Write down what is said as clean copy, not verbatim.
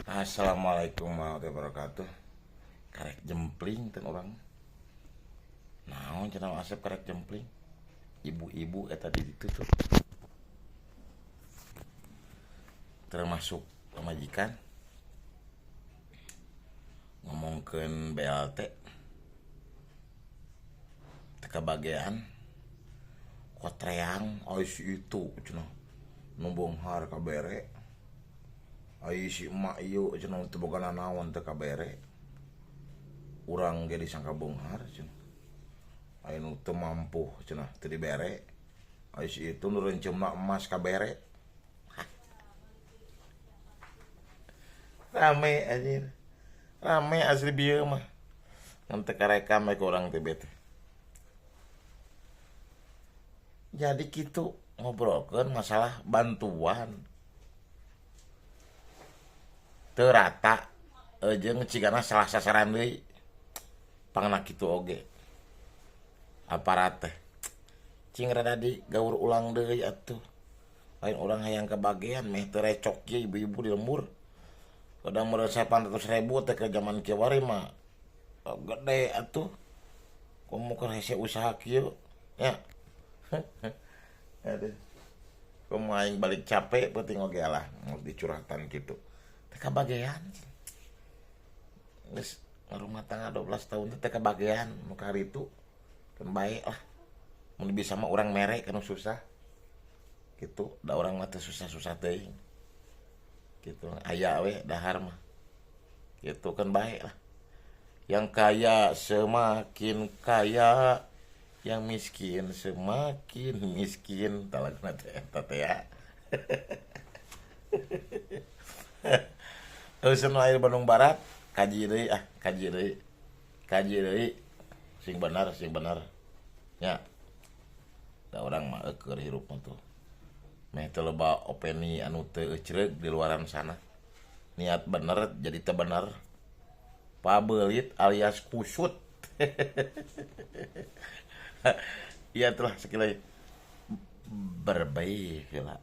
Assalamualaikum warahmatullahi wabarakatuh. Karek jempling teh urang. Naon cenah Asep karek jempling? Ibu-ibu eta di ditu tuh. Termasuk pamajikan ngomongkeun BLT teu kabagean kotreang ai si itu cenah nu beunghar kabere ai si emak ieu cenah teu boga nanaon teu kabere urang ge disangka beunghar cenah ai nu teu mampu cenah teu dibere ai si itu nu reunceumna emas kabere. Rame anjir. Rame asli bieu mah. Ngan teu karekam we ku urang teh bete. Jadi kitu ngobrolkeun masalah bantuan. Teu rata jeung cigana salah sasaran deui. Pangna kitu oge. Aparat teh. Cing rada digaur ulang deui atuh. Lain urang hayang kabagean meh teu recok ieu ibu-ibu di lembur. Kadang meureun 800.000 teh ke zaman kiwari mah gede atuh. Komo keur hese usaha kieu nya. Aduh. Komo aing balik capek penting oge lah mau dicurhatan kitu. Teu kabagean. Geus ngarumah tangga 12 tahun teh teu kabagean nu karitu. Keun bae lah. Mun bisa mah urang mere kana susah. Kitu da urang mah teu susah-susah teuing. Gitu aya we dahar mah. Gitu kan baik lah. Yang kaya semakin kaya, yang miskin semakin miskin. Tah laguna teh eta teh ya. Euseun air Bandung Barat kaji deui ah, kaji deui. Kaji deui sing bener nya. Da urang mah eueur hirup mah tuh. Meh teu loba opini anu teu ecreug di luaran sana. Niat bener jadi teu bener. Pabeulit alias kusut. Iya itulah sekali berbaik lah.